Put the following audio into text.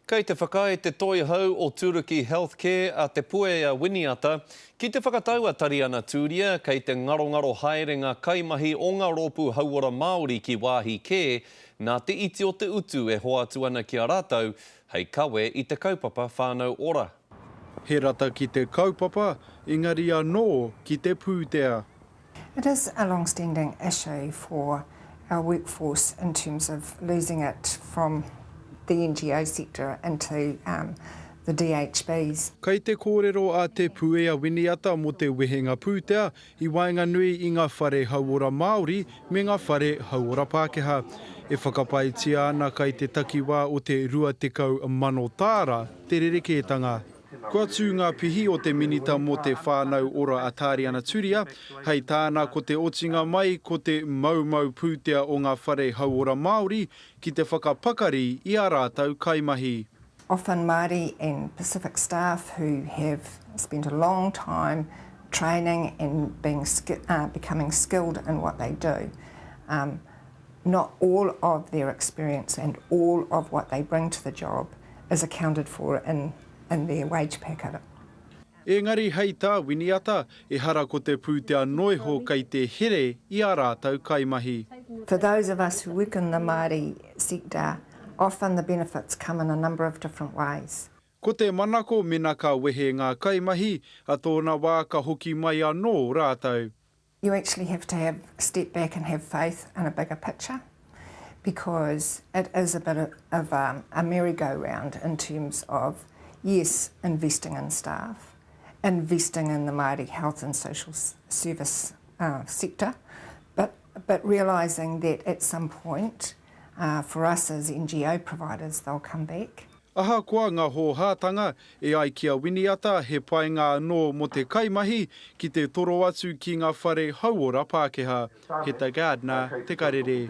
Kei te whakaae te Toihau o Turuki Healthcare a Te Puea Winiata ki te whakatau a Tariana Turia kei te ngarongaro haere ngā kaimahi o ngā rōpū hauora Māori ki wāhi kē nā te iti o te utu e hoatu ana ki a rātou hei kawe i te kaupapa Whānau Ora. He rata ki te kaupapa, engari anō ki te pūtea. It is a long-standing issue for our workforce in terms of losing it from the NGO sector into um, the DHBs. Kei te kōrero a Te Puea Winiata mō te wehenga pūtea i waenganui i ngā whare hauora Māori me ngā whare hauora Pākehā. E whakapaetia ana kai te takiwā o te 20,000 tāra te rerekētanga. Kua tū ngā pihi o te Minita mō te Whānau Ora a Tāriana Turia, hei tāna ko te otinga mai ko te moumou pūtea o ngā whare hauora Māori ki te whakapakari i ā rātou kaimahi. Often Māori and Pacific staff who have spent a long time training and being uh, becoming skilled in what they do. Um, not all of their experience and all of what they bring to the job is accounted for in, in their wage packet. Engari hei tā Winiata, ehara ko te pūtea noiho kei te here i ā rātou kaimahi. For those of us who work in the Māori sector, often the benefits come in a number of different ways. Ko te manako mena ka wehe ngā kaimahi, a tōna wā ka hoki mai anō rātou. You actually have to have step back and have faith in a bigger picture because it is a bit of, of um, a merry-go-round in terms of, yes, investing in staff, investing in the Māori health and social service uh, sector, but, but realising that at some point, uh, for us as NGO providers, they'll come back. Ahakoa ngā hōhātanga, e ai ki a Winiata he painga anō mō te kaimahi ki te toro atu ki ngā whare hauora Pākehā. Heta Gardner, Te Karere.